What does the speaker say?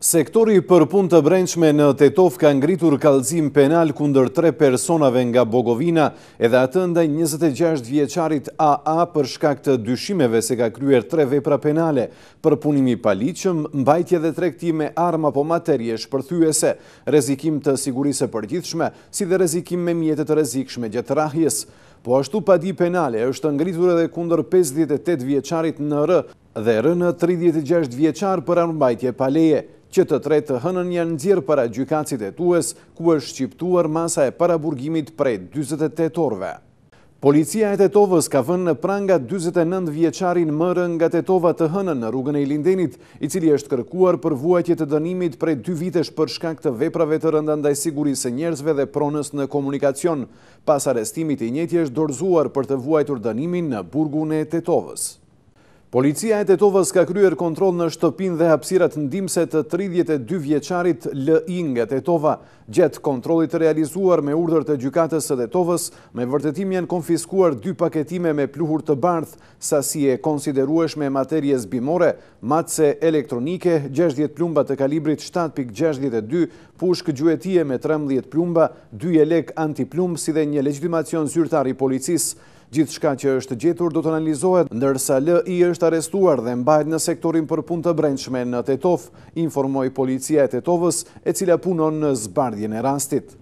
Sektori për punë të brendshme në Tetovë ka ngritur kallëzim penal kundër tre personave nga Bogovina, edhe atë ndaj 26 vjeçarit AA për shkak të dyshimeve se ka kryer tre vepra penale, përpunim i paligjshëm, mbajtje dhe tregti me armë apo materie shpërthyese, rrezikim të sigurisë së përgjithshme, si dhe rrezikim me mjete të rrezikshme gjatë rrahjes. Po ashtu padi penale është ngritur edhe kundër 58 vjeçarit NR, dhe RN 36 vjeçar për armëmbajtje pa leje, që të tre të hënën janë nxjerrë para gjykatësit hetues, ku është shqiptuar masa e paraburgimit prej 48 orëve. Policia e Tetovës ka vënë në pranga 49 vjeçarin MR nga Tetova të hënën në rrugën e Ilindenit, i cili është kërkuar për vuajtje të dënimit prej 2 vitesh për shkak të veprave të rënda ndaj sigurisë së njerëzve dhe pronës në komunikacion. Pas arrestimit i njëjti është dorëzuar për të vuajtur dënimin në burgun e Tetovës. Policia e Tetovës ka kryer kontroll në shtëpinë dhe hapësirat ndihmëse të 32 vjeçarit LI nga Tetova. Gjatë kontrollit të realizuar me urdhër të gjykatës së Tetovës, me vërtetim janë konfiskuar dy paketime me pluhur të bardhë, sasi e konsiderueshme e materies bimore, matëse elektronike, 60 plumba të kalibrit 7.62, pushkë gjuetie me 13 plumba, dy jelek antiplumb si dhe një legjitimacion zyrtar i policisë. Gjithçka që është gjetur do të analizohet, ndërsa LI është arrestuar dhe mbahet në sektorin për punë të brendshme në Tetovë, informoi policia e Tetovës, e cila punon në zbardhjen e rastit.